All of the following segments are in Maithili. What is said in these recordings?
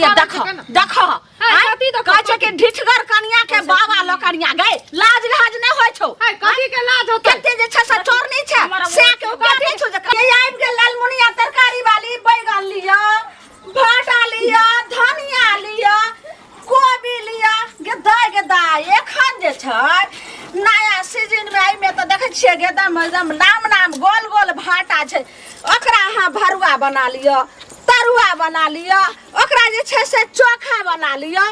ये देख देख कथी देखो, कहै छै कि ढिठगर कनिया के बाबा ल कनिया गए लाज लिहाज नहि होइ छौ है कथी के लाज होतै कते जे छै से चोरनी छै से के उपाय नहि छौ जे ये आबि गेल लालमुनिया तरकारी वाली बैगन लिअ भाटा लिअ धनिया लिअ कोबी लिअ गे दाय गे दाय एखन जे छै नया सीजन मे एहिमे तऽ देखै छियै गे एकदम एकदम नाम नाम गोल गोल भाटा छै ओकरा अहाँ भरुआ बना लिअ तरुआ बना लिअ ओकरा जे छै से चोखा बना लिअ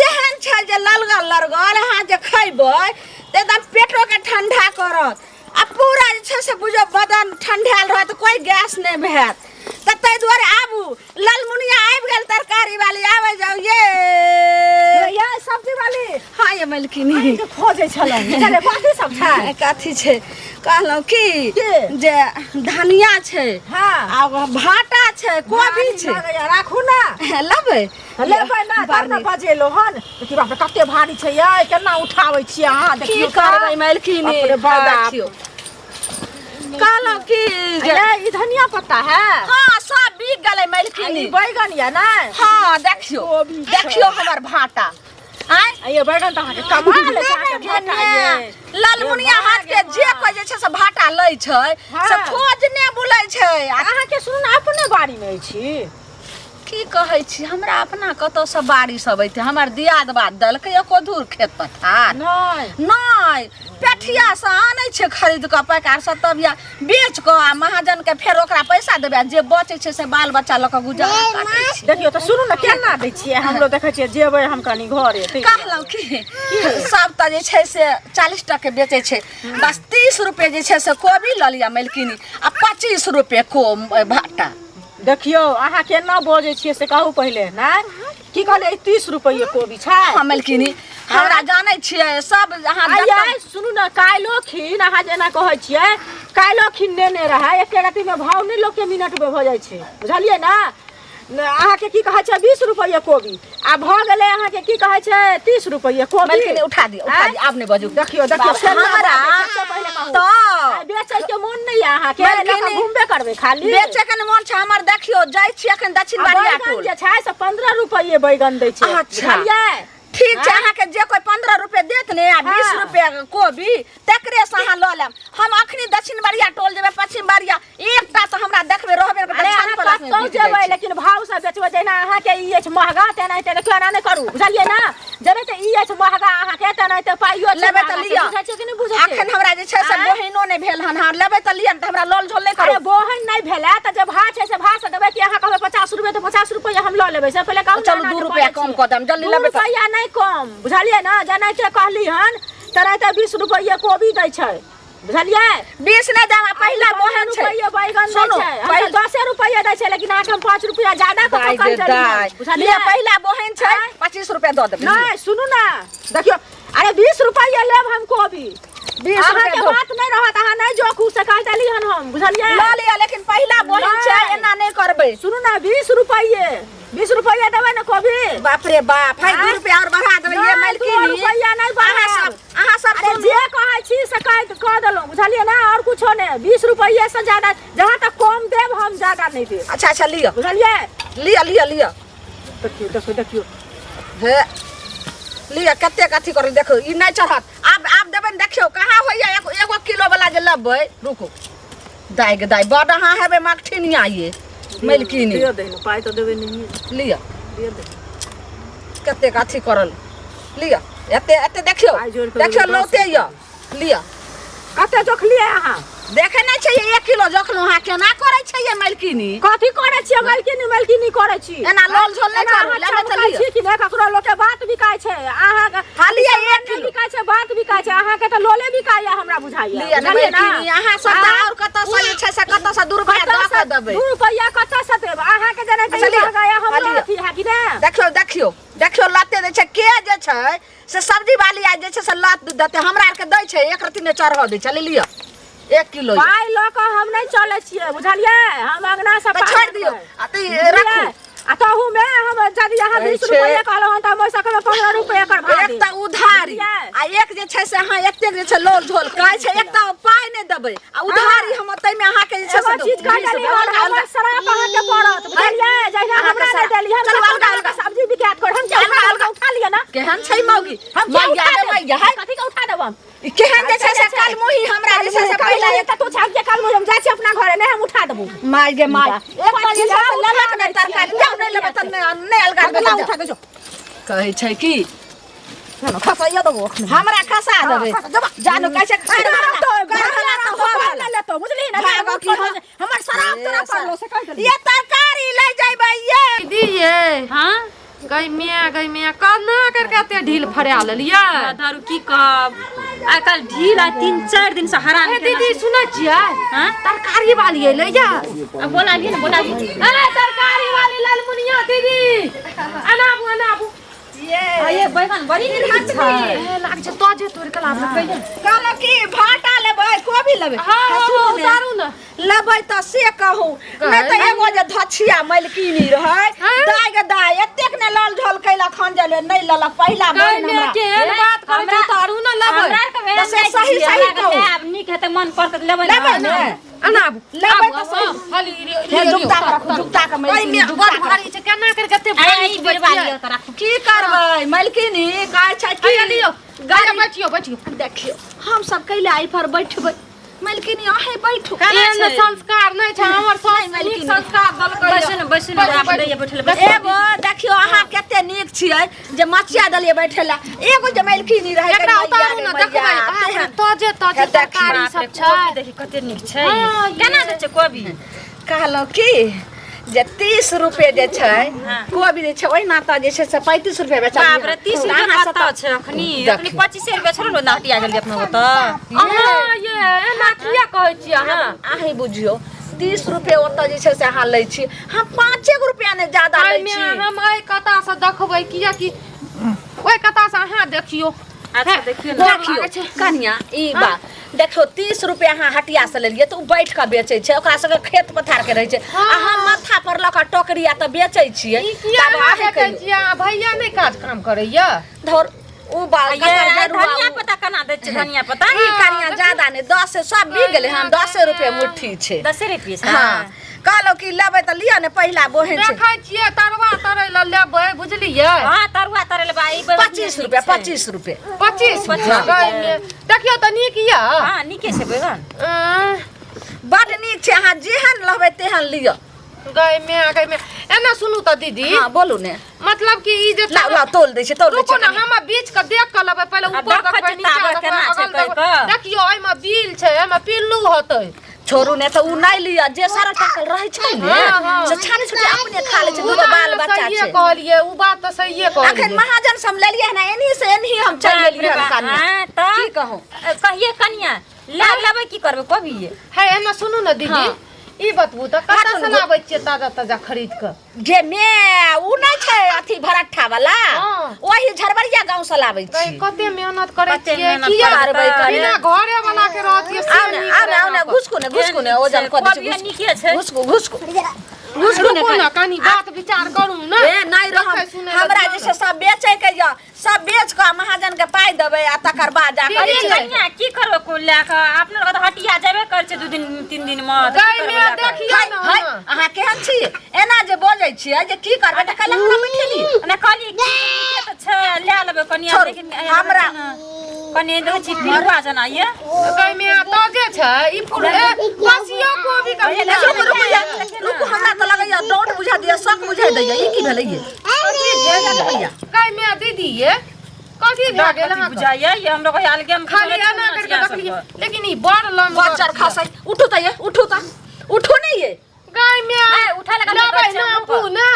तेहन छै जे ललगल लरगल अहाँ जे खैबै तऽ एकदम पेटोके ठंडा करत आ पूरा जे छै से बुझो बदन ठंडायल रहत कोइ गैस नहि हैत तऽ ताहि दुआरे आबू ललमुनिया आबि गेल तरकारी वाली आबै जाउ ये ये सब्जी वाली हाँ ये मलकिनी अहाँके खोजै छलहुँ बुझलियै कथी सब छै कथी छै कहलहुँ की के? जे धनिया छै हाँ आ भाटा छै कोबी भारी छै लागैया, राखू ना लेबै लेबै ना तब बड़ ने नीक। बजेलहुँ हन देखियौ बाप रे कते भारी छै यै केना उठाबै छियै अहाँ की देखियौ तऽ। करबै मलकिनी बाप रे बाप। देखियौ कहलहुँ की जे ये ई धनिया पत्ता है हाँ सब बिक गेलै आ ई मलकिनी बैगन या नै हाँ देखियौ कोबी छै। देखियौ हमर भाटा आँय आ ये बैगन तऽ अहाँके कमाल अछि अहाँके भाटा ये ललमुनिया हाथ के जे कोइ जे छै से भाटा लै छै से हाँ। खोजने बुलै छै आ अहाँके सुनू ने अपने बाड़ी मे अछि की कहै छी हमरा अपना कतौसँ बारिश अबै हमर दियाद बाद देलकै एको धूर खेत पथार नहि नहि पेठियासँ आनै छै खरीद कऽ पैकारसँ तब या बेच कऽ आ महाजनके फेर ओकरा पैसा देबै आ जे बचै छै से बाल बच्चा लऽ कऽ गुजारा काटै छै देखियौ तऽ सुनू ने केना दै छियै हमरो देखै छियै जेबै हम कनि घरे ताहि दुआरे। कहलहुँ कि सब तऽ जे छै से 40 टके बेचै छै बस 30 रुपए जे छै से कोबी लऽ लिअ मलकिनी आ 25 रुपए को भाटा देखियौ अहाँ केना बजै छियै से कहू पहिले नहि की कहलियै 30 रुपैए कोबी छै हँ मलकिनी हमरा जानै छियै सब अहाँ आ जतऽ- यै सुनू ने काल्हिो खिन अहाँ जेना कहै छियै काल्हिो खिन नेने रहै एके रत्तीमे भाव नहि लोकके मिनटमे भऽ जाइ छै बुझलियै ने ने अहाँके की कहै छै 20 रुपैए कोबी आ भऽ गेलै अहाँके की कहै छै 30 रुपैए कोबी मलकिनी उठा दियौ उठा आँय? दियौ आब नहि बजू देखियौ देखियौ बाप, केना हमरा बाजै छै, से पहिले कहू। तऽ आइ बेचै के मोन नहि यऽ अहाँके मलकिनी, लऽ कऽ घुमबे करबै खाली बेचे के ने मोन छै हमर देखियौ जाइ छी अखन दक्षिण आ बारिया बैगन टोल जे छै से 15 रुपैए बैगन दै छै अच्छा। बुझलियै ठीक छै आँय? अहाँके जे कोइ 15 रुपए देत ने आ 20 हाँ। रुपए कोबी तकरे से अहाँ लऽ लेब हम अखनी दक्षिण बारिया टोल जेबै पश्चिम बारिया एकटा तऽ हमरा देखबै रहबे नहि करतै, अरे छान अहाँ पर रखने कतौ बिक जाइ जेबै छै। लेकिन भाव से बेचबै जहिना अहाँके ई अछि महगा तेनाहिते देखियौ एना नहि करू बुझलियै ने जेनाहिते ई अछि महगा अहाँके तेनाहिते पाइयो छै लेबै तऽ महगा, से लिअ बुझै छियै कि नहि बुझै छियै अखन हमरा जे छै से आँय? बहिनो नहि भेल हन हँ लेबै तऽ लिअ ने तऽ हमरा लोल झोल नहि अरे करू बोहन नहि भेलै तऽ जे भाव छै से भाव से देबै कि अहाँ कहबै 50 रुपए तऽ 50 रुपए हम लऽ लेबै से पहिले कहू ने, चलू, एना दू जे रुपैआ बजै कम छियै। कऽ देब, जल्दी दू लेबै तऽ। रुपैआ नहि कम बुझलियै ने जेनाहिते कहली हन तेनाहिते 20 रुपैए कोबी दै छै बुझलियै 20 नहि देब आ पहिला बोहन छै रुपैए बैगन दै सुनू, छै हम तऽ पहिल- 10 रुपैए दै छै लेकिन अहाँके हम 5 रुपैआ ज्यादा कऽ दाइ कऽ कहि गे देली हन, दाइ। बुझलियै लिअ पहिला बोहन छै आँय? 25 रुपया दऽ देबै नहि सुनू ने देखियौ अरे 20 रुपैए लेब हम कोबी 20 रुपया अहाँके दो। बात नहि रहत अहाँ नहि जोखू से कहि देली हन हम बुझलियै लऽ लिअ लेकिन पहिला बोहन छै नहि। एना नहि करबै सुनू ने 20 रुपैए 20 रुपैए देबै ने कोबी बाप रे बाप है 2 आँय? रुपया और बढ़ा देबै ये नहि, मालकिनी दू रुपैआ नहि अहाँ बढ़ायब। सब अहाँ सब अरे सुनू। जे कहै छी से कह कह देलहुँ बुझलियै ने और कुछो नहि 20 रुपैए से ज्यादा जहाँ तक कम देब हम ज्यादा नहि देब अच्छा अच्छा लिअ बुझलियै लिअ लिअ लिअ देखियौ देखियौ देखियौ हे लिअ कतेक अथी करल देखो ई नहि चढ़त आब आब देबै ने देखियौ कहाँ होइए एगो एगो किलो वाला जे लेबै रुकू दाइ गे दाइ बड अहाँ हेबै मकठिनिया ये मलकिनी दिअ दही ने पाइ तऽ देबै नहिए लिअ दिअ दही कतेक अथी करल लिअ एते एते देखियौ पाइ जोड़ि कऽ देखियौ देबै दस लौते यऽ लिअ कते जोखलियै अहाँ देखे नहि छै एक किलो जखनो अहाँ केना करै छै ये मालकिनी कथी करै छियै मालकिनी मालकिनी करै छी एना लोल झोल नहि एना करू, अहाँ लेबै तऽ चमकै लिअ। छी कि नहि ककरो लोके बात बिकाय छै अहाँ हँ, लिअ, एक किलो। बिकाय छै बात बिकाय छै अहाँके तऽ लोले बिकाय हमरा बुझाइया लिअ ने बुझलियै ने? मालकिनी अहाँ सब तऽ आओर कतऽ से जे छै से कतऽ से दू रुपया दऽ कऽ देबै दू रुपैआ कतऽ से देब अहाँके जेना अच्छा, लिअ। महगाया हँ, हमरो लिअ। अथी है कि ने देखियौ देखियौ देखियौ लते दै छै के जे छै से सब्जी वाली आइ जे छै से लत देतै हमरा आरके दै छै एक रत्ती नहि चढ़ऽ दै छै ले लिअ एक किलो यऽ। पाइ लऽ कऽ हम नहि चलै छियै बुझलियै हम अंगना से तऽ पाइ छोड़ि दियौ लेबै। आ तऽ ई राखू बुझलियै? आ तहू मे हम यदि अहाँ कहै 20 छै। रुपैआ कहलहुँ हन तऽ हम ओहि सकमे 15 रुपैआ एकर भाव एक देब। तऽ उधारी बुझलियै? आ एक जे छै से अहाँ एतेक जे छै लोल झोल कहै छै एक तऽ पाइ नहि देबै आ उधारी हम ताहिमे अहाँके जे छै एगो से चीज कहि देली हन हमर श्राप अहाँके पड़त बुझलियै जहिना अहाँके हमरा नहि श्राप। देली हम चलू, कतौ अलगा, अहाँके अलगा। सब्जी बिकायत कर हम क्या उठा अलगा- उठा लिया ना केहन छै मौगी हम क्या मैया उठा गे देब? मैया है कथी के उठा देब हम ई केहन जे छै से काल मुही हमरा जे छै से पहले पहिले एक तो छाप के काल हम जाइ छी अपना घरे नहीं हम उठा देबो माय गे माय एक बार जे छै से लेलक नहि तरकारी उठा जाउ नहि लेबै तऽ नहि नहि अलगा हम देबै ना जाउ। उठा के जो कहै छै की ना खसाइया देबो अखने हमरा खसा देबै हाँ, खसा- जानो कहै छै अरे करहला तो करहला तऽ हो गेल। लेतो बुझली ना भागो की हम- हमर शराब तोरा पड़लो से कह देली ये तरकारी ले जइबै ये दीदी ये हाँ गई मिया गई मिया कना करके एते ढील फरिया लेलियै दारू की कहब आइ काल्हि ढील आ 3-4 दिन से हरान ए केने दीदी सुनै छियै हाँ? तरकारी वाली एलै या अब बोला लिए ना बोला लिए ए तरकारी वाली लालमुनिया दीदी अनाबू अनाबू ये बैगन बड़ी नीक छै ए लाग छै ताजे तोड़ के लाबलकै कहलहुँ कि भाटा लेबै कोबी लेबै हां हां सुनू ने। उतारू ने लेबै तऽ से कहू नहि तऽ एगो जे धछिया मलकिनी रहै हाँ? दाय गे दाय एतेक ने लल झोल कैलक हन जे नहि लेलक पहिला गई बहिन मिया हमरा केहन बात करै छै उतारू ने लेबै हमरा आरके तऽ से भेल सही सही कहू। आब नीक हेतै मन पड़तै तऽ लेबै लेबै ने अनाबू लेबै तऽ सही खाली हे जुगता के राखू जुगता के गई मलकिनी मिया जुगता बड़ के भारी छै केना करके एते अरे भारी ई बिरवा लियौ तऽ राखू की करबै मलकिनी कहै छै की हैया लियौ गाड़ी बैठियो बैठियो देखियौ हम सब कैला एहि पर बैठबै मलकिनी अहीं बैठू एहन संस्कार नहि छै हमर सास नीक मलकिनी। संस्कार देलकै बैसू ने बैसू ने बैठू, राख दैया बैठल बैसू एगो देखियौ अहाँ कते नीक छियै जे मचिया देलियै बैठे ला एगो जे मलकिनी रहै एकरा उतारू ने देखबै बाप रे ताजे ताजे देखियौ। तरकारी सब बाप रे, छै कोबी देखी कते नीक छै हाँ, ये। केना दै छै कोबी कहलहुँ की जे 30 रुपए जे छै हाँ। कोबी जे छै ओहिना तऽ जे छै से 35 रुपए बेचलियै बाप रे 30 रुपए अहाँ सब कतऽ छै अखनी अखनी देखियौ। 25 रुपए छोड़ू ने हटिया गेलियै अपना ओतऽ अहाँ ये एना किया कहै छियै अहाँ अहीं बुझियौ 30 रुपए ओतऽ जे छै से अहाँ लै छी हम 5 रुपया नहि ज्यादा लै एहिमे छी हम एहि कता से देखबै कियाकि ओहि कता से अहाँ देखियौ अच्छा देखियौ ने देखियौ कनिया ई बात देखियौ 30 रुपया अहाँ हटिया से लेलियै तऽ ओ बैठ कऽ बेचै छै ओकरा सबके खेत पथार के रहै छै आ हम माथा पर लऽ कऽ टोकरी आ तऽ बेचै छियै ई किया तब अहाँ अहीं बेचै कहियौ। छियै अहाँ भैया नहि काज काम करैया धर उ बाल ये ककर जरुआ धनिया उ- पत्ता केना दै छै धनिया पत्ता ई कनिया ज्यादा नहि 10 से सब बिक गेलै हन 10 रुपये मुट्ठी छै 10 रुपये छै हाँ कहलहुँ कि लेबै तऽ लिअ ने पहिला बोहेन छै देखै छियै तरुआ तरै लए लेबै बुझलियै हाँ तरुआ तरे लेबै ई बैगन 25 रुपया 25 रुपये 25 25 देखियौ तऽ नीक यऽ हाँ नीके छै बैगन अं, बड नीक छै अहाँ जेहन लेबै तेहन लिअ गै माय गै माय एना सुनू तऽ दीदी हाँ बोलू ने मतलब कि ई जे लाउ लाउ तोल दै छै तोल दै रुकू छै ने हम बीच के देख के लेबै पहिले आ ऊपर देखै देखबै छियै नीचा ताबे देखबै केना छै अगल कहि देखबै कऽ। देखियौ एहिमे बिल छै एहिमे पिल्लू होतै छोड़ू ने तऽ उ नहि लिअ जे सारा टाकल रहै छै ने हाँ, हाँ। से छानि छुटी अपने खा लै छै उ दूगो तऽ बाल अहाँ बच्चा सहिए छै कहलियै उ बात तऽ सहिए अखन कहलियै महाजन से हम लेलियै हन एनही से एनही हम चलि बाप रे एलियै हन बाप, कनिया हाँ, तऽ की कहू कहिए कनिया ले लेबै की करबै कोबी है एना सुनू ने दीदी हाँ। ई बतबू तऽ कतऽ हाथ से लाबै छियै ताजा ताजा खरीद कऽ गे मे उ नहि छै अथी भरट्ठा वाला हाँ। ओही झरबरिया गाँव से लाबै गै, छी कते मेहनत करै कते छियै मेहनत किया करबै करै। बिना घरे वाला के रहतियै से आउ ने नीक आउ ने आउ ने रहै घुसकू ने घुसकू ने ओजन कऽ दै कोबियो छै नीके छै घुसकू घुसकू घुसकू ने रुकू ने कनी बात विचार करू ने ए नहि रहम देखै सुनै लए हमरा दियौ जे छै सब बेचै के यऽ सब बेच कऽ महाजन के पाइ देबै आ तकर बाद जा कऽ दीदी, कनिया की करबै कुल लए कऽ अपना लोग तऽ हटिया जेबे करै छै 2 दिन 3 दिन मे तऽ की गै करबै माय लए कऽ? देखियौ हाय ने हाय अहाँ केहन छी एना जे बजै छियै जे की करबै तऽ काल्हि हमरा बैठेली ने कहलियै की नीके तऽ छै लए लेबै कनिया छोड़ू, लेकिन हमरा- कनि देखै छी पिलुआ जेना ये गै माय ताजे छै ई फूल ए बसियो कोबी के भैया, रुकू रुकू ये रुकू हमरा तऽ लगैया डाउट बुझा दिया शक बुझा दैया ई की भेलै ये भैया गै माय दीदी ये कथी भए गेल अहाँके बुझाइए ये हमरो कहिया अलगे में खाली एना करके देखलियै लेकिन ई बड़ लम्बा बच्चर खसै उठू तऽ ये उठू तऽ उठू ने ये गै माय ए, उठा लगा लेबै नापू ने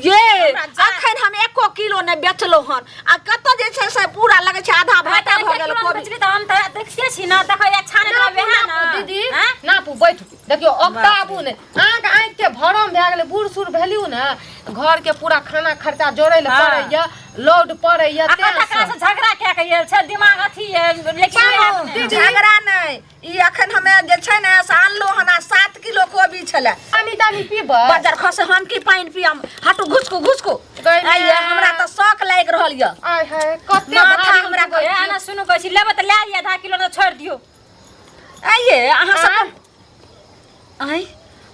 ये अखन हम एको किलो नहि बेचलहुँ हन आ कतऽ जे छै से पूरा लगै छै आधा भाटा भऽ गेल कोबी तऽ हम तऽ देखते छी ना देखै अच्छा नहि नापू देबै नापू दीदी नापू बैठू देखियौ अकताबू ने अहाँके आँखिके भरम भए गेलै बूढ़ सूढ़ भेलियौ ने घर के पूरा खाना खर्चा जोड़ै लए हाँ। पड़ैया लोड पड़ैया आ तें ककरा से। से झगड़ा कए के आयल छै दिमाग अथी है लेकिन पाउ, दीदी। झगड़ा नहि ई अखन हमे जे छै ने से आनलहुँ हन आ 7 किलो कोबी छलै पानी तानी पीबै बजर खसे हम की पानि पियम हटू घुसकू घुसकू गै आइये माय। हमरा तऽ शौक लागि रहल यऽ आय हाय कते माथा भारी हमरा डूबै ए, आना सुनू कहै छी लेबै तऽ लए लिअ आधा किलो ने छोड़ि दियौ आइये अहाँ सब आँय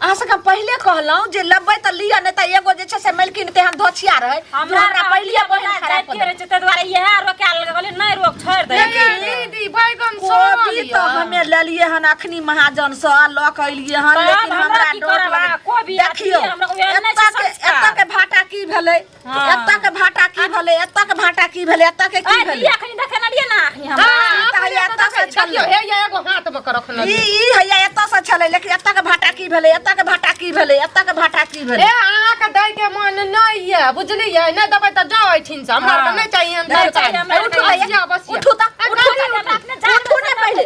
अहाँ सबके हम पहिले कहलहुँ जे लेबै तऽ लिअ नहि तऽ एगो जे छै से मलकिन तेहन धोछिया रहै जे हमरा हमरा पहिलिये बहिन खराब जाइते कऽ रहै छै ताहि दुआरे इएह रोका लगल नहि रोक छोड़ि दे लेकिन दीदी बैगन सड़ल कोबी यऽ। तऽ हमे लेलियै हन अखनी महाजन से लऽ कऽ एलियै हन तब लेकिन हमरा हमरा की डर करब? लगै कोबी आ देखियौ की हमरा ओहन नहि छै एतऽ के संस्कार। एतऽ के भाटा की भेलै हाँ। एतऽ के भाटा की भेलै एतऽ के भाटा की भेलै एतऽ के की ए, भेलै दीदी अखनी देखे ना लिए ना अखनी हमरा हाँ, तऽ अपने हैया तऽ एतऽ से देखै- छलै। देखियौ, हे ये एगो हाथ में के रखने ई छी। ई हैया एतऽ से छलै लेकिन एतऽ के भाटा की भेलै एतऽ के भाटा की भेलै एतऽ के भाटा की ए भेलै अहाँके दै के मन नहि ये बुझलियै नहि देबै तऽ जाउ एहिठिन से हमरा आरके नहि चाही एहन नहि तरकारी। चाही हमरा उठू आरके। बसिया बसिया उठू तऽ ए, उठू गाड़ी तऽ उठू। अपने जान उठू ने पहिले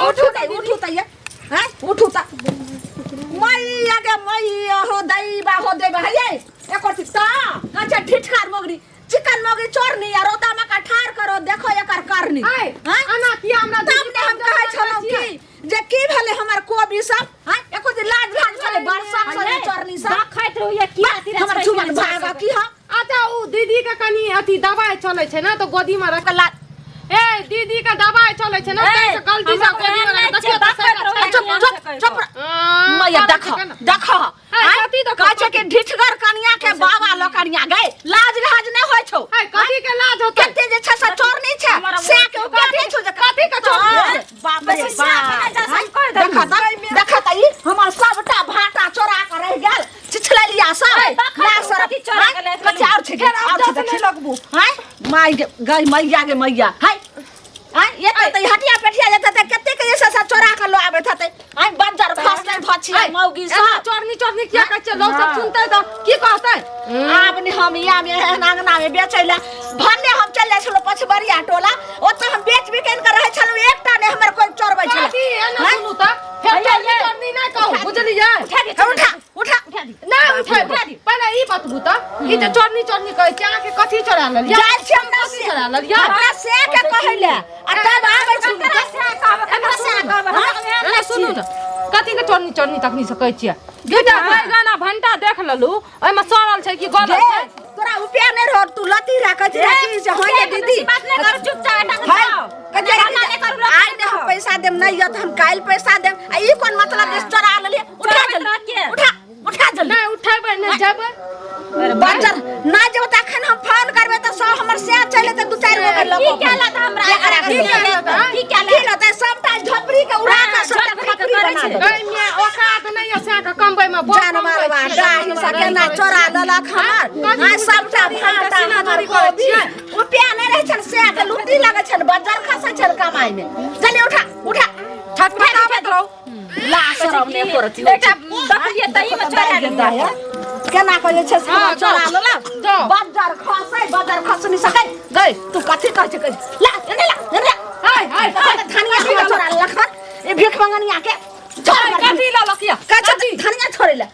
उठू ने उठू तऽ ये हैं उठू तऽ मैया गे मैया हो दैबा हो दैबा हे ये एकर ता अच्छा ठिठकार मोगरी चिकन मोगरी चोरनी आ रौदा में का ठार करो देखो एकर करनी ऐ, हैं? एना किया हमरा तब दीदी ने हम कहै छलहुँ की जे की भेलै हमर कोबी सब हैं एको जे लाज लाज छलै बरसा छलै चोरनी सब देखैत रहिए की अथी रहै हमर छै, जुबन भागा की हम अच्छा उ दीदी के कनी अथी दवाई चलै छै ने तऽ गोदी में रख ला ए दीदी के दवाई चलै छै ने ए, ताहि से गलती से हमरा गोदी में ओहन रख नहि छै, देखियौ तऽ देखैत रहू, सही चुप चुप चुप हाँ, मैया करै देख छै केना? देख है, कथी देखो, कहै छै कि ढिठगर कनिया के बाबा लकनिया गई लाज लाज नहि होइ छौ है, कथी के लाज होतै कते जे छै से चोरनी छै हमरा से के उपाय नहि छौ जे कथी के चोरनी हाँ, छै? बाप रे बेसी साफ बाप नहि जा, सब कहि देलहुँ। देख त देख त ई हमर सबटा भाटा चोरा के रहि गेल चिछललिया सब है, देखै ला रहू, सर कथी चोरा के लए कथी और छै और छै देखी लगबू हाय माय गे गई मैया गे मैया हाय आय एते त हटिया पेठिया जेते त कते के जे से चोरा के लो आबैत हेतै आय बज्जर खसलै धछिया मौगी एना सब चोरनी चोरनी किया कहै छियै लोग सब सुनतै तऽ की कहतै आब ने हम या में एहन अंगना में बेचै ले भन्ने हम चल जाइ छलहुँ पछबरिया टोला ओतऽ हम बेच बिकैन के रहै छलहुँ एकटा ने हमर कोइ चोरबै छलै कथी एना सुनू तऽ फेर चोरनी चोरनी नहि कहू बुझलियै उठा उठा नहि उठेबै पहिले ई बतबू तऽ ई जे चोरनी चोरनी कहै छी अहाँके कथी चोरा लेलियै जाइ छी हमरा कथी चोरा लेलियै हमरा से के कहै ले आ तब आबै छी ककरा से कहब ककरा से कहब हमरा ओहन एना सुनू ने कथी के चोरनी चोरनी तखनी से कहै छियै दूटा बैगन आ भंटा देख लेलू ओहिमे सड़ल छै कि गलल गे, छै तोरा रुपया नहि रहो तू लती राखै छी राखी जे हाँ ये दीदी बेसी बात नहि करू चुपचाप एठाम हाय, जाओ कहै हल्ला छै नहि करू लोक आइ ने हम पैसा देम नहि यऽ तऽ हम काल्हि पैसा देम आ ई कोन मतलब जे चोरा लेलियै उठा चोराबैत जल्दी रहत के? उठा उठा जल्दी नहि उठेबै नहि जेबै बच्चर ना जेबो तऽ अखन हम फोन करबै तऽ सब हमर से चलि एतै दू चारि गो के लऽ की केला तऽ हमरा की की केला तऽ? की केला की रहतै सबटा झोपड़ी के उड़ा कऽ सबटा झोपड़ी के खपरी करै बना छै। देबै गै माय औकात नहि यऽ सएह के कमबै मे बहुत जानवर कमबै बा छियै, डाही जानवर से केना चोरा लेलक हमर आइ सबटा भाटा हमर कोबी रुपया नहि रहै छनि से के लुटी लगै छनि बज्जर खसै छनि कमाइ मे जल्दी उठा उठा छटपटाबैत रहू ला शरम नहि करत एकटा देखलियै तही मे चोरा लेलियै केना कऽ जे छै से हाँ, हमर चोरा जाउ। लेलक जाउ। बज्जर खसै बज्जर खसनी सकै गै तू कथी कहै छै कहै ला एने ला एने ला हाय हाय धनिया हमर चोरा लेलक हन ई भीख मंगनिया के छोड़ कथी ललक यऽ कहै छै धनिया छोड़ै ले